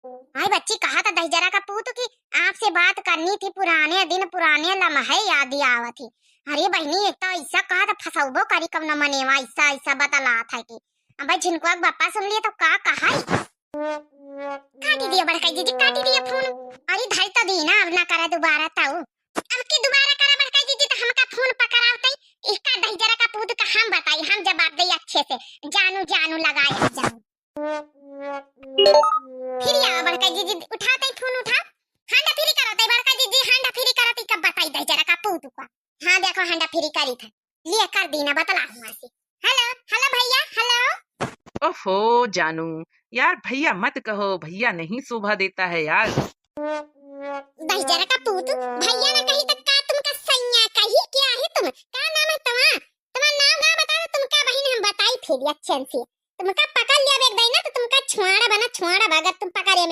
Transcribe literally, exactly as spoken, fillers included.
आई बच्ची, कहा था दहिजरा का पूत कि आपसे बात करनी थी, पुराने दिन पुराने लम्हे याद आवत ही। अरे बहिनी, एक तो ऐसा कहा था फसौबो करी कौनो मनेवा, ऐसा ऐसा बतला था कि अब झिनकुआ के बापा सुन लिए तो का कहा? काटी दिया बड़का जीजी, काटी दिया फोन। अरे धर तो दी ना, अब ना करे दोबारा ताऊ। अब की दोबारा करा बड़का जीजी तो हमका फोन पकड़ावतई। इसका दहिजरा का पूत का हम बताई, हम जवाब देई अच्छे से। जानू जानू लगाए जानू। फिर आवा बड़का जीजी, उठातई फोन उठा। हांडा फिरी करतई बड़का जीजी, हांडा फिरी करतई, कब बताई दहिजरा का पूत का। हाँ देखो हांडा फिरी करी था। लिए कर दी ना बतला हुआ से। हेलो, हेलो भैया, हेलो। ओहो जानू, यार भैया मत कहो, भैया नहीं शोभा देता है यार। दहिजरा का पूत, भैया ना कही तो का तुमका सैया कही? क्या है तुम? का नाम है तुम्हारा? तुम्हारा नाम ना बता तो तुमका बहिन हम बताई फिर अच्छे से। तुमका पकड़ लिया एक दिन ना तो तुमका छुआड़ा बना छुआड़ा बा, अगर तुम पकड़े